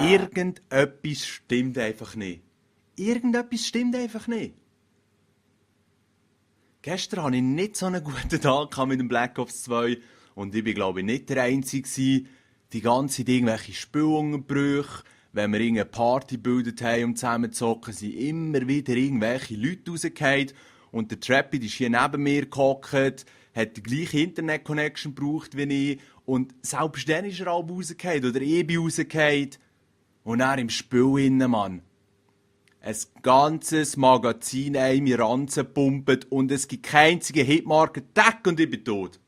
Irgendetwas stimmt einfach nicht. Irgendetwas stimmt einfach nicht. Gestern hatte ich nicht so einen guten Tag mit dem Black Ops 2 und ich war, glaube ich, nicht der Einzige gewesen. Die ganze Zeit irgendwelche Spielunterbrüche, wenn wir irgendeine Party gebildet haben und zusammen zocken, sind immer wieder irgendwelche Leute rausgefallen und der Trappy ist hier neben mir gehockt, hat die gleiche Internet-Connection gebraucht wie ich und selbst dann ist er auch rausgefallen oder ich bin rausgefallen. Und dann im Spiel innen, Mann. Ein ganzes Magazin in mir ranzepumpt und es gibt keinen einzigen Hitmarker, tack, und ich bin tot.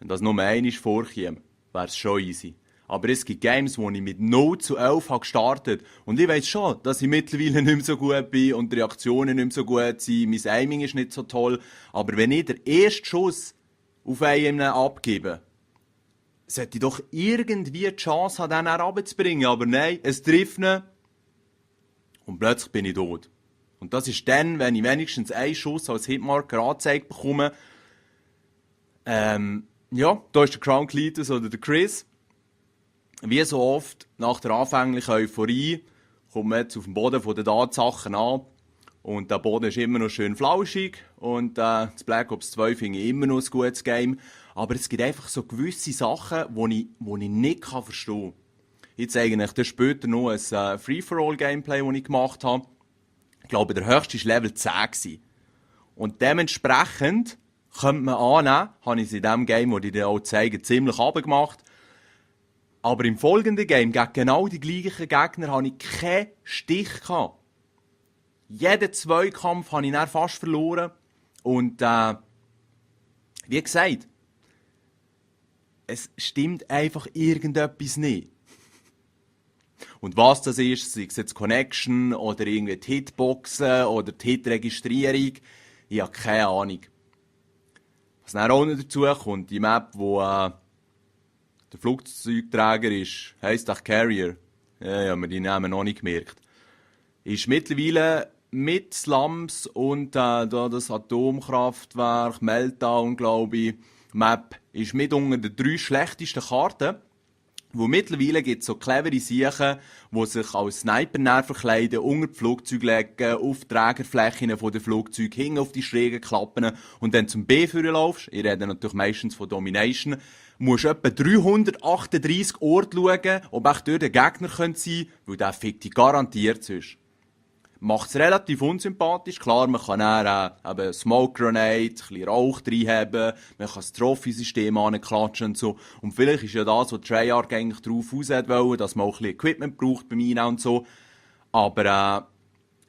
Wenn das nur einmal vorkäme, wäre es schon easy. Aber es gibt Games, wo ich mit 0:11 habe gestartet. Und ich weiss schon, dass ich mittlerweile nicht mehr so gut bin und die Reaktionen nicht mehr so gut sind. Mein Aiming ist nicht so toll. Aber wenn ich den ersten Schuss auf einen abgebe, sollte ich doch irgendwie die Chance haben, den herabzubringen. Aber nein, es trifft ihn. Und plötzlich bin ich tot. Und das ist dann, wenn ich wenigstens einen Schuss als Hitmarker angezeigt bekomme. Ja, da ist der Crown Cletus oder der Chris. Wie so oft, nach der anfänglichen Euphorie, kommt man jetzt auf den Boden der Tatsachen an. Und der Boden ist immer noch schön flauschig. Und das Black Ops 2 finde ich immer noch ein gutes Game. Aber es gibt einfach so gewisse Sachen, die ich nicht verstehen kann. Ich zeige euch dann später noch ein Free-for-all-Gameplay, das ich gemacht habe. Ich glaube, der höchste war Level 10 gewesen. Und dementsprechend könnte man annehmen, habe ich es in dem Game, das ich dir auch zeige, ziemlich runtergemacht. Aber im folgenden Game, gegen genau die gleichen Gegner, hatte ich keinen Stich gehabt. Jeden Zweikampf habe ich dann fast verloren. Und wie gesagt, es stimmt einfach irgendetwas nicht. Und was das ist, sei es jetzt Connection oder irgendwie die Hitboxen oder die Hitregistrierung, ich habe keine Ahnung. Was dann auch noch dazu kommt, die Map, wo der Flugzeugträger ist, heisst auch Carrier. Ja, ich habe mir die Namen noch nicht gemerkt. Ist mittlerweile mit Slums und da das Atomkraftwerk, Meltdown, glaube ich, Map, ist mit unter den 3 schlechtesten Karten. Wo mittlerweile gibt es so clevere Siechen, die sich als Sniper verkleiden, unter die Flugzeuge legen, auf die Trägerflächen der Flugzeuge, hinten auf die schrägen Klappen und dann zum B führen laufst. Ich rede natürlich meistens von Domination. Musst etwa 338 Orte schauen, ob echt dort ein Gegner sein könnte, weil der fickt dich garantiert sonst. Macht es relativ unsympathisch. Klar, man kann dann Smoke Grenade, ein bisschen Rauch reinhaben, man kann das Trophy-System anklatschen und so. Und vielleicht ist ja das, was Treyarch eigentlich drauf raus wollte, dass man auch ein bisschen Equipment braucht bei mir und so. Aber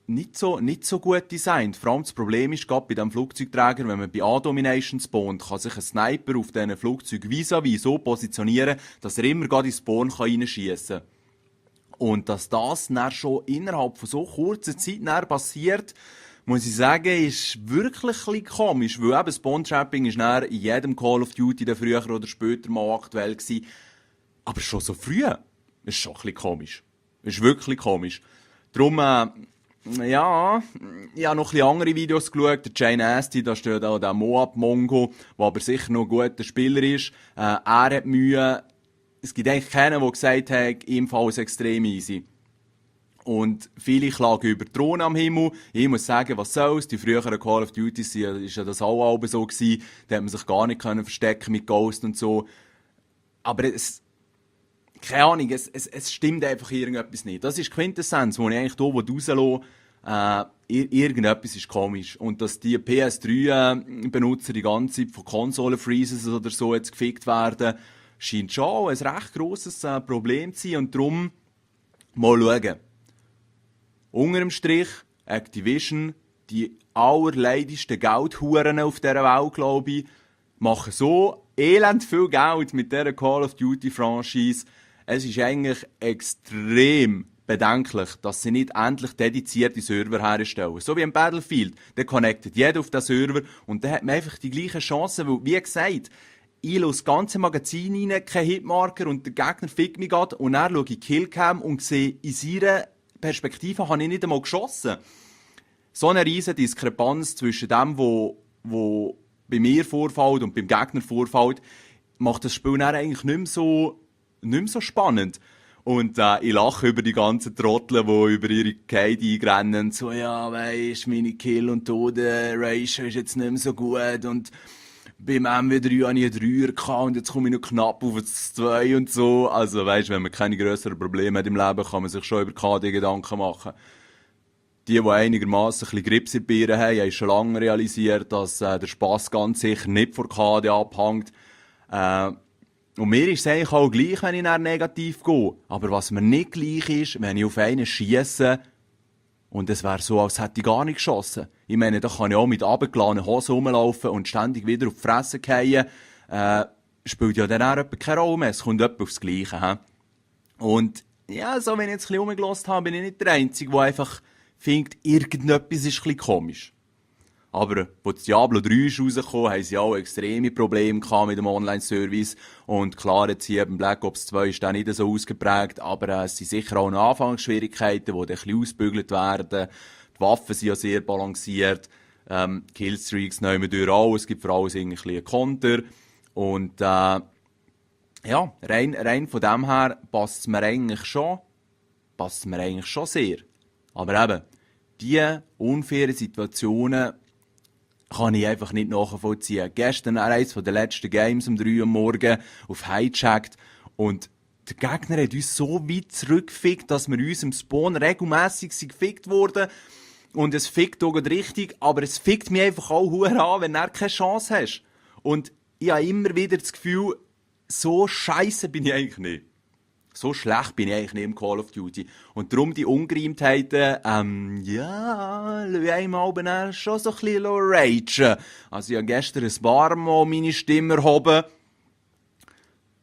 nicht so gut designt. Vor allem das Problem ist, gerade bei diesem Flugzeugträger, wenn man bei A-Domination spawnt, kann sich ein Sniper auf diesen Flugzeug vis-à-vis so positionieren, dass er immer gerade ins Spawn reinschiessen kann. Und dass das dann schon innerhalb von so kurzer Zeit passiert, muss ich sagen, ist wirklich ein bisschen komisch, weil eben Spawn-Trapping ist dann in jedem Call of Duty der früher oder später mal aktuell gewesen. Aber schon so früh ist schon ein bisschen komisch. Ist wirklich komisch. Darum, ja, ich habe noch ein bisschen andere Videos geschaut. Der Jay Nasty, da steht auch der Moab Mongo, der aber sicher noch ein guter Spieler ist. Er hat Mühe. Es gibt eigentlich keinen, der gesagt hat, ihm fällt es extrem easy. Und viele klagen über Drohnen am Himmel. Ich muss sagen, was soll's. Die früheren Call of Duty ist ja das auch so gewesen. Da hat man sich gar nicht verstecken mit Ghost und so. Aber keine Ahnung, es stimmt einfach irgendetwas nicht. Das ist die Quintessenz, wo ich eigentlich hier rauslasse. Irgendetwas ist komisch. Und dass die PS3-Benutzer die ganze Zeit von Konsolen-Freezes oder so jetzt gefickt werden, scheint schon ein recht grosses Problem zu sein. Und darum mal schauen. Unter dem Strich, Activision, die allerleidigsten Geldhuren auf dieser Welt, glaube ich, machen so elend viel Geld mit dieser Call of Duty Franchise. Es ist eigentlich extrem bedenklich, dass sie nicht endlich dedizierte Server herstellen. So wie im Battlefield. Da connectet jeder auf den Server und dann hat man einfach die gleichen Chancen, weil, wie gesagt, ich schaue das ganze Magazin rein, kein Hitmarker und der Gegner fickt mich gerade und dann schaue ich Killcam und sehe, in seiner Perspektive habe ich nicht einmal geschossen. So eine riesige Diskrepanz zwischen dem, wo bei mir vorfällt und beim Gegner vorfällt, macht das Spiel dann eigentlich nicht mehr so spannend. Und ich lache über die ganzen Trottel, die über ihre Kite einrennen. So, ja, weisst, meine Kill- und Toten-Ratio ist jetzt nicht mehr so gut. Und beim MW3 hatte ich einen 3er gehabt und jetzt komme ich noch knapp auf das 2 und so. Also, weisst, wenn man keine grösseren Probleme hat im Leben, kann man sich schon über KD Gedanken machen. Die einigermaßen ein bisschen Grips in die Birne haben schon lange realisiert, dass der Spass ganz sicher nicht von KD abhängt. Und mir ist es eigentlich auch gleich, wenn ich dann negativ gehe. Aber was mir nicht gleich ist, wenn ich auf einen schiesse und es wäre so, als hätte ich gar nicht geschossen. Ich meine, da kann ich auch mit runtergeladenen Hosen rumlaufen und ständig wieder auf die Fresse fallen. Spielt ja dann auch keine Rolle mehr. Es kommt etwa aufs Gleiche. He? Und ja, so wenn ich jetzt ein bisschen rumgelassen habe, bin ich nicht der Einzige, der einfach findet, irgendetwas ist ein bisschen komisch. Aber als Diablo 3 ist rausgekommen, haben sie auch extreme Probleme mit dem Online-Service. Und klar, jetzt hier beim Black Ops 2 ist das nicht so ausgeprägt, aber es sind sicher auch noch Anfangsschwierigkeiten, die dann ein bisschen ausgebügelt werden. Die Waffen sind ja sehr balanciert. Killstreaks nehmen durch auch. Es gibt vor allem irgendwie einen Konter. Und ja, rein von dem her passt es mir eigentlich schon sehr. Aber eben, diese unfairen Situationen kann ich einfach nicht nachvollziehen. Gestern eines der letzten Games um 3 Uhr morgens auf Hijacked und der Gegner hat uns so weit zurückgefickt, dass wir uns im Spawn regelmässig gefickt wurden. Und es fickt auch richtig, aber es fickt mich einfach auch verdammt an, wenn du keine Chance hast. Und ich habe immer wieder das Gefühl, so scheisse bin ich eigentlich nicht. So schlecht bin ich eigentlich nicht im Call of Duty. Und darum die Ungereimtheiten, ja, lassen einmal schon so ein bisschen ragen. Also ich habe gestern ein paar Mal meine Stimme erhoben.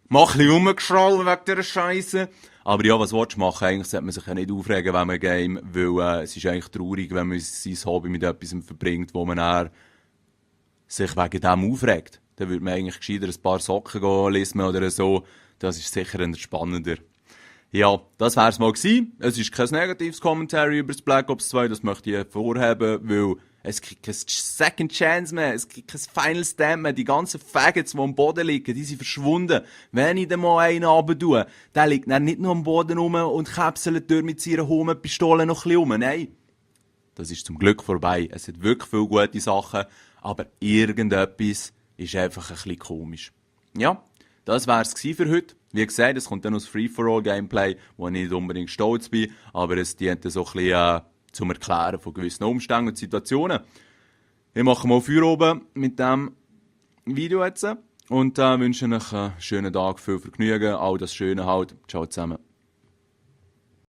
Mach ein bisschen rumgeschraubt wegen dieser Scheisse. Aber ja, was willst du machen? Eigentlich sollte man sich ja nicht aufregen, wenn man ein Game, weil es ist eigentlich traurig, wenn man sein Hobby mit etwas verbringt, wo man dann sich wegen dem aufregt. Dann würde man eigentlich gescheiter ein paar Socken lesen oder so. Das ist sicher entspannender. Ja, das wär's mal gewesen. Es ist kein negatives Commentary über das Black Ops 2, das möchte ich hervorheben, weil es gibt keine Second Chance mehr, es gibt kein Final Stand mehr, die ganzen Faggots, die am Boden liegen, die sind verschwunden. Wenn ich dann mal einen runter, der liegt dann nicht nur am Boden rum und käpselt durch mit seiner Homenpistole noch ein bisschen rum. Nein, das ist zum Glück vorbei. Es hat wirklich viele gute Sachen, aber irgendetwas ist einfach ein bisschen komisch. Ja, das wär's für heute. Wie gesagt, es kommt dann aus Free-for-All-Gameplay, wo ich nicht unbedingt stolz bin, aber es dient so ein bisschen zum Erklären von gewissen Umständen und Situationen. Ich mache mal Feuer oben mit diesem Video jetzt und wünsche euch einen schönen Tag, viel Vergnügen, all das Schöne halt. Ciao zusammen.